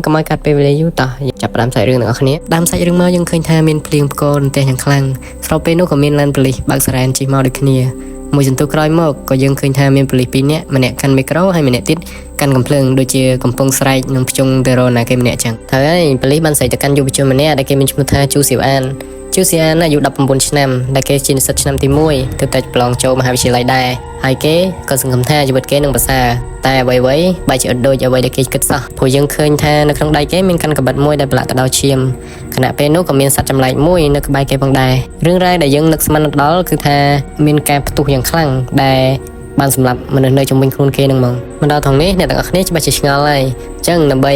កុំឲ្យកាត់ពេលវេលាយូរតោះចាប់ផ្ដើមសាច់រឿងទាំងអស់គ្នាដើមសាច់រឿងមកយើងឃើញថាមានភ្លៀងផ្គររន្ទះយ៉ាងខ្លាំងស្របពេលនោះក៏មានឡានប៉ូលីសបើកសារ៉ែនជិះមកដូចគ្នាមួយសន្ទុះក្រោយមកក៏យើងឃើញថាមានប៉ូលីសពីរនាក់ម្នាក់កាន់មីក្រូហើយម្នាក់ទៀតកាន់កំភ្លើងដូចជាកំពុងស្រែកនិងភ្ជង់ទៅរកណាគេម្នាក់ចឹងត្រូវហើយប៉ូលីសបានស្រែកទៅកាន់យុវជនម្នាក់ដែលគេមានឈ្មោះថាជូសៀវអានជូសៀអានអាយុ19ឆ្នាំដែលគេជានិស្សិតឆ្នាំទី1ទើបតែប្រឡងចូលមហាវិទ្យាល័យដែរហើយគេក៏សង្ឃឹមថាជីវិតគេនឹងប្រសើរតែអ្វីៗបែរជាអត់ដូចអ្វីដែលគេគិតសោះព្រោះយើងឃើញថានៅក្នុងដៃគេមានកាន់កាំបិតមួយដែលប្រឡាក់ទៅដោយឈាមខណៈពេលនោះក៏មានសត្វចម្លែកមួយនៅក្បែរគេផងដែររឿងរ៉ាវដែលយើងនឹកស្មានដល់គឺថាមានការផ្ទុះយ៉ាងខ្លាំងដែលបានសម្លាប់មនុស្សនៅជុំវិញខ្លួនគេនឹងហ្មងមកដល់ថងនេះអ្នកទាំងអស់គ្នាច្បាស់ជាឆ្ងល់ហើយអញ្ចឹងដើម្បី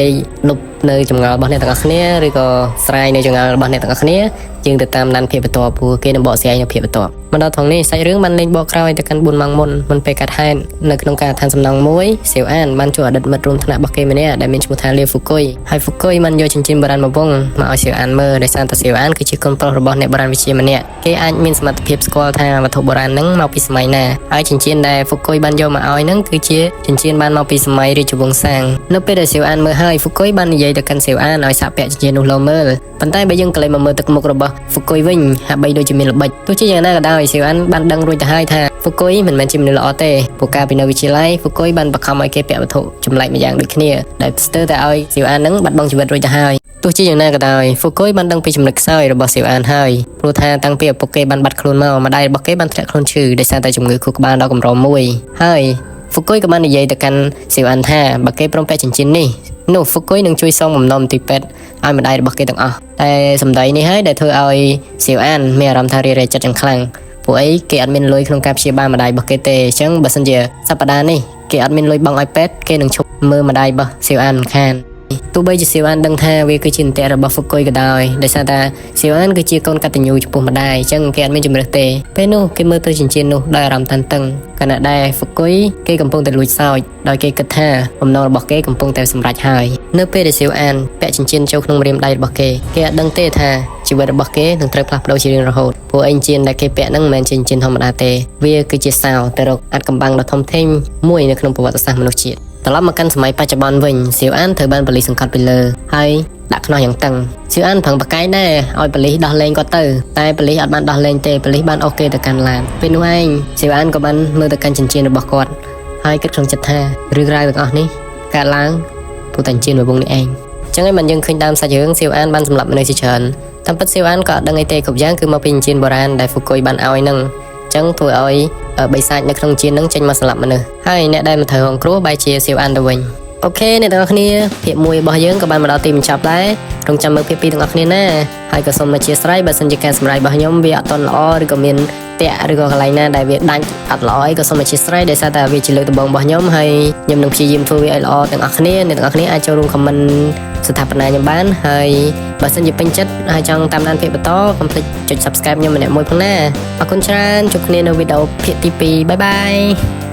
លុបនៅចម្ងល់របស់អ្នកទាំងអស់គ្នាឬក៏ស្រាយនៅចម្ងល់របស់អ្នកទាំងអស់គ្នាយើងទៅតាមដានភាពបន្ទាប់ព្រោះគេនឹងបកស្រាយនៅភាពបន្ទាប់មកដល់ថងនេះសាច់រឿងបានលេងបកក្រោយទៅកាន់4ម៉ោងមុនមុនពេលកាត់ហេតុនៅក្នុងការដ្ឋានសំណង់មួយសៀវអានបានជួបអតីតមិត្តរួមថ្នាក់របស់គេម្នាក់ដែលមានឈ្មោះថាលាហ្វូគុយហើយហ្វូគុយបានយកចិញ្ចៀនបុរាណមួយវង់មកឲ្យសៀវអានមើលដោយសារតែសៀវអានគឺជាកូនប្រុសរបស់អ្នកបុរាណវិទ្យាម្នាក់គេអាចមានសមត្ថភាពស្គាល់ថាវត្ថុបុរាណហ្នឹងមកពីសម័យណាហើយចិញ្ចៀនដែលហ្វូគុយបានយកមកឲ្យហ្នឹងគឺជាចិញ្ចៀនបានមកពីសម័យរាជវង្សសាងនៅពេលដែលសៀវអានមើលហើយហ្វូគុយបាននិយាយទៅកាន់សៀវអានឲ្យសាកពាក់ចិញ្ចៀននោះលោមើលប៉ុន្តែបើយើងក៏លេចមកមើលទឹកមុខរបស់ហ្វូគុយវិញហាក់បីដូចជាមានល្បិចទោះជាយ៉ាងណាក៏ដោយសៀវអានបានដឹងរួចទៅហើយថាហ្វូគុយមិនមែនជាមនុស្សល្អទេព្រោះកាលពីនៅវិទ្យាល័យហ្វូគុយបានបង្ខំឲ្យគេពាក់វត្ថុចម្លែកម្យ៉ាងដូចគ្នាដែលស្ទើរតែឲ្យសៀវអាននឹងបាត់បង់ជីវិតរួចទៅហើយទោះជាយ៉ាងណាក៏ដោយហ្វូគុយបានដឹងពីចំណុចខ្សោយរបស់សៀវអានហើយព្រោះថាតាំងពីឪពុកគេបានបាត់ខ្លួនមកម្ដាយរបស់គេបានធ្លាក់ខ្លួនឈឺដោយសារតែជំងឺខួរក្បាលដ៏កម្រមួយហើយហ្វូគុយក៏បាននិយាយទៅកាន់សៀវអានថាបើគេព្រមពាក់ចិញ្ចៀននេះនោះហ្វូគុយនឹងជួយសងបំណុលទីពេទ្យឲ្យម្ដាយរបស់គេទាំងអស់តែសម្ដីនេះហើយដែលធ្វើឲ្យសៀវអានមានអារម្មណ៍ថារារែកចិត្តយ៉ាងខ្លាំងពួកអីគេអត់មានលុយក្នុងការព្យាបាលម្ដាយរបស់គេទេអញ្ចឹងបើសិនជាសប្តាហ៍នេះគេអត់មានលុយបង់ឲ្យពេទ្យគេនឹងឈប់មើលម្ដាយរបស់សៀវអានមិនខានទោះបីជាសៀវអានដឹងថាវាគឺជាអន្ទាក់របស់ហ្វុគុយក៏ដោយដោយសារតែសៀវអានគឺជាកូនកតញ្ញូចំពោះម្ដាយអញ្ចឹងគេអត់មានជម្រើសទេពេលនោះគេមើលទៅចិញ្ចៀននោះដោយអារម្មណ៍តានតឹងខណៈដែលហ្វុគុយគេកំពុងតែលួចសើចដោយគេគិតថាបំណងរបស់គេកំពុងតែសម្រេចហើយនៅពេលដែលសៀវអានពាក់ចិញ្ចៀនចូលក្នុងម្រាមដៃរបស់គេគេអត់ដឹងទេថាជីវិតរបស់គេនឹងត្រូវផ្លាស់ប្ដូរជារៀងរហូតព្រោះអីចិញ្ចៀនដែលគេពាក់ហ្នឹងមិនមែនជាចិញ្ចៀនធម្មតាទេវាគឺជាសោទៅរកអាថ៌កំបាំងដ៏ធំធេងមួយនៅក្នុងប្រវត្តិសាស្ត្រមនុស្សជាតិត្រឡប់មកកាន់សម័យបច្ចុប្បន្នវិញសៀវអានត្រូវបានប៉ូលីសសង្កត់ពីលើហើយដាក់ខ្នោះយ៉ាងតឹងសៀវអានប្រឹងប្រកែកដែរឲ្យប៉ូលីសដោះលែងគាត់ទៅតែប៉ូលីសអត់បានដោះលែងទេប៉ូលីសបានអូសគេទៅកាន់ឡានពេលនោះឯងសៀវអានក៏បានមើលទៅកាន់ចិញ្ចៀនរបស់គាត់ហើយគិតក្នុងចិត្តថារឿងរ៉ាវទាំងអស់នេះកើតឡើងព្រោះតែចិញ្ចៀនមួយវង់នេះឯងចឹងហើយមិនយើងឃើញដើមសាច់រឿងសៀវអានបានសម្លាប់មនុស្សជាច្រើនតាមពិតសៀវអានក៏អត់ដឹងអីទេគ្រប់យ៉ាងគឺមកពីចិញ្ចៀនបុរាណដែលហ្វូគុយបានឲ្យនឹងចឹងធ្វើឲ្យបិសាចនៅក្នុងចិញ្ចៀននឹងចេញមកសម្លាប់មនុស្សហើយអ្នកដែលមិនត្រូវរងគ្រោះបែរជាសៀវអានទៅវិញ OK អ្នកទាំងអស់គ្នាភាគ1របស់យើងក៏បានមកដល់ទីបញ្ចប់ដែររងចាំមើលភាគ2ទាំងអស់គ្នាណាហើយក៏សូមអធ្យាស្រ័យបើសិនជាការសម្រាយរបស់ខ្ញុំវាអត់ទាន់ល្អឬក៏មានតាក់ឬក៏កន្លែងណាដែលវាដាច់អត់ល្អអីក៏សូមអធ្យាស្រ័យដោយសារតែវាជាលើកដំបូងរបស់ខ្ញុំហើយខ្ញុំនឹងព្យាយាមធ្វើវាឲ្យល្អទាំងអស់គ្នាអ្នកទាំងអស់គ្នាអាចចូលរួម comment ស្ថាបនាខ្ញុំបានហើយបើសិនជាពេញចិត្តហើយចង់តាមដានភាគបន្តកុំភ្លេចចុច Subscribe ខ្ញុំម្នាក់មួយផងណាអរគុណច្រើនជួបគ្នានៅវីដេអូភាគទី2bye bye.